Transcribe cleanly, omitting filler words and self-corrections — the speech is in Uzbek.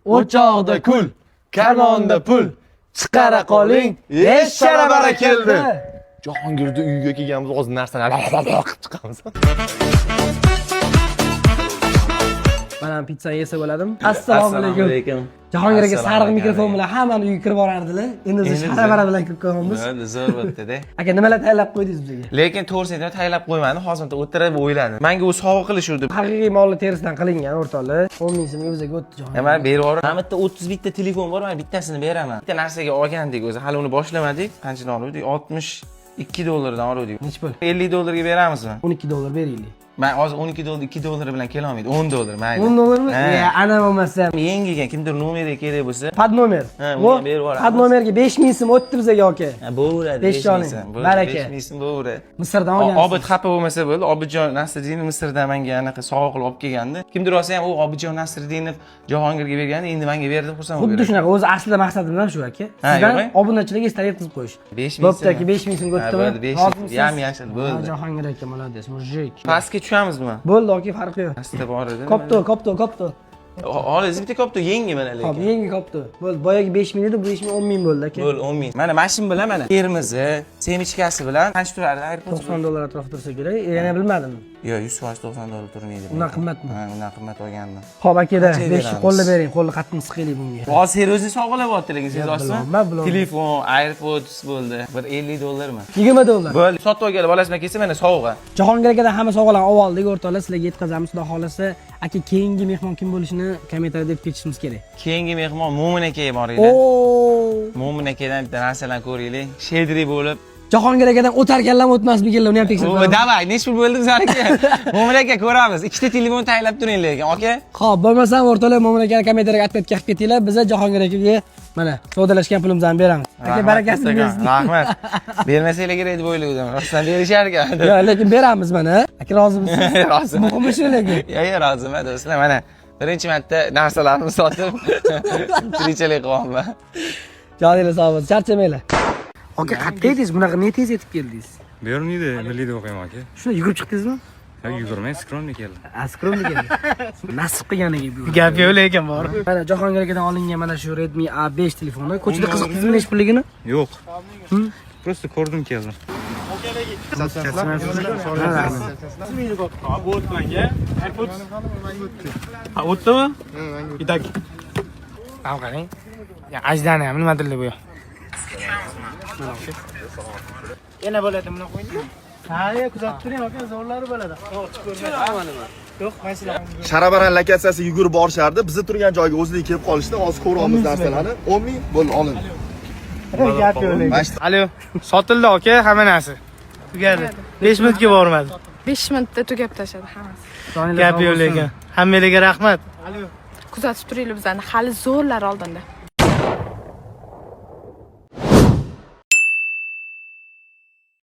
O'choqda kul, kanonda pul. Chiqara qoling. Ey, sharabara keldi. Jahongirni uyiga kelganmiz, hozir narsalarni qilib chiqamiz. Mana pitsa yesa bo'ladimi? Assalomu alaykum. Jahongir aka sariq mikrofon bilan hammani uyga kirib borardilar. Endi biz sharabara bilan kirib qo'yamiz. Bo'ldi, zo'r bo'pti-da. Aka, nimalar tayyorlab qo'ydingiz bizga? Lekin to'g'risini aytaman, tayyorlab qo'ymadim. Hozir bitta o'tirib o'yladim. Menga u sovg'a qilishuvdi. Haqiqiy molni terisidan qilingan, o'rtoqlar. 10 ming so'mga bizga o'tdi Jahongir. Nima berib yuborib. Mana bitta 31 ta telefon bor, men bittasini beraman. Bitta narsaga olgandik o'zi, hali uni boshlamadik. Qanchadan oldik? 62 dollardan oldik. Nechi pul? 50 dollarga beramizmi? 12 dollar beraylik. Men hozir 12 dollar, 2 dollari bilan kelolmaydi. 10 dollar mayli. 10 dollarmi? Ha. Ya, ana bo'lmasa. Yengiga kimdir nomeri kerak bo'lsa, Под номер. Ha, uni ham berib yuboramiz. Под nomerga 5000 so'm o'tdi bizga aka. Ha, bo'laveradi. Besh 5 ming joning. so'm, bo'ldi, Baraka. 5 ming so'm bo'laveradi. Misrdan olgansiz. Obid xafa bo'lmasa bo'ldi. Obidjon Nasriddinov Misrdan menga anaqa sovg'a qilib olib kelgandi. Kimdir olsa ham u Obidjon Nasriddinov Jahongirga bergandi, endi menga berdi, xursand bo'lib. Xuddi shunaqa, o'zi aslida maqsadimiz ham shu aka. Ha, Sizdan yo'q-e? obunachilarga esdalik yetkazib qo'yish. 5 ming Bo'pti aka, 5000 so'mga Ha, o'tdimi? bo'ldi, 5 Rozimisiz? Yam yashil bo'ldi. Ha, Jahongir aka, молодец, мужик. Pastga tushамizmi? Bo'ldi aka, farqi yo'q. Pastda bor edi. Kopto, kopto, kopto. Olingiz bitta kopto yangi mana Hop, lekin. yangi kopto. Bo'ldi, boyagi 5000 edi, bu 5000 10 ming bo'ldi aka. Bo'ldi, 10 ming. Mana mashina bilan mana termizi, semechkasi bilan qancha turardi AirPods? 90 dollar atrofida tursa kerak. Yana bilmadim. Yo'q, 100% 90 dollar turmaydi. Undan qimmatmi? Ha, undan qimmat olgandim. Xo'p, akada Qanchaga 5 beramiz? Qo'lni bering, qo'lni qattiq siqaylik bunga. Hozir seryozni sovg'alayapti lekin sezasizmi? Bilolman, bilolman. Telefon, AirPods bo'ldi. Bir 50 dollarmi? 20 dollar. Bo'ldi, sotib olganlar bolasi bilan kelsa mana sovg'a. Jahongir akadan hamma sovg'alarni olib oldik, o'rtoqlar, sizlarga yetkazamiz, xudo xohlasa. Aka, keyingi mehmon kim bo'lishini kommentariyada deb ketishimiz kerak. Keyingi mehmon Mo'min akaga boringlar. Oo! Mo'min akadan bitta narsalarni ko'ringlar. Shedri bo'lib. Jahongir akadan o'tarkanlar o'tmasmikanlar, uni ham tekshirib ko'ramiz. Давай, nechi pul bo'ldi bizaniki? Mo'min aka ko'ramiz. Ikkita telefon tayyorlab turing lekin, aka. Xo'p, bo'lmasam o'rtoqlar, Mo'min akani kommentariyaga отметка qilib ketinglar. Biza Jahongir akaga mana savdolashgan pulimizni beramiz. Aka, barakasini bersin. Rahmat. Bermasanglar kerak deb o'ylagandim. Rostdan berishar ekan. Yo'q, lekin beramiz mana. Aka, rozimisiz? Roziman. Muhimi shu lekin. Yo'q, yo'q, roziman do'stlar. Mana birinchi marta narsalarimni sotib tirikchilik qilyapman. Joninglar sog' bo'lsin, charchamanglar. Aka, qayerda edingiz? Bunaqa ne tez yetib keldingiz? Beruniyda milliyda o'qiyman aka. Shuni yugurib chiqdingizmi? Yo'q, yugurmay, скромный keldim. Скромный keldi. Nasib qilganiga buyurdi. Gap yo'q lekin bor. Mana Jahongir akadan olingan mana shu Redmi A5 telefoni. Ko'chada qiziqdingizmi nechi pulligini? Yo'q. Просто ko'rdim, keldim. Ha, o'tdimi? Itak. Mana qarang. Ya ajdani ham nimadirlar bu. Yana bo'ladi buni qo'ying. Ha, kuzatib turing aka, zo'rlari bo'ladi. Yo'q, mana Sharabara lokatsiyasi yugurib borishardi. Bizni turgan joyga o'zlari kelib qolishdi. Hozir ko'ryapmiz narsalarni. 10 ming bo'ldi, olindi. Gap yo'q lekin. Mana shu Alo, sotildi aka, hamma narsa. Tugadi. 5 minutga bormadi. 5 minutda tugab tashladi hammasi. Gap yo'q lekin. Hammanglarga rahmat. Kuzatib turinglar bizani, hali zo'rlar oldinda.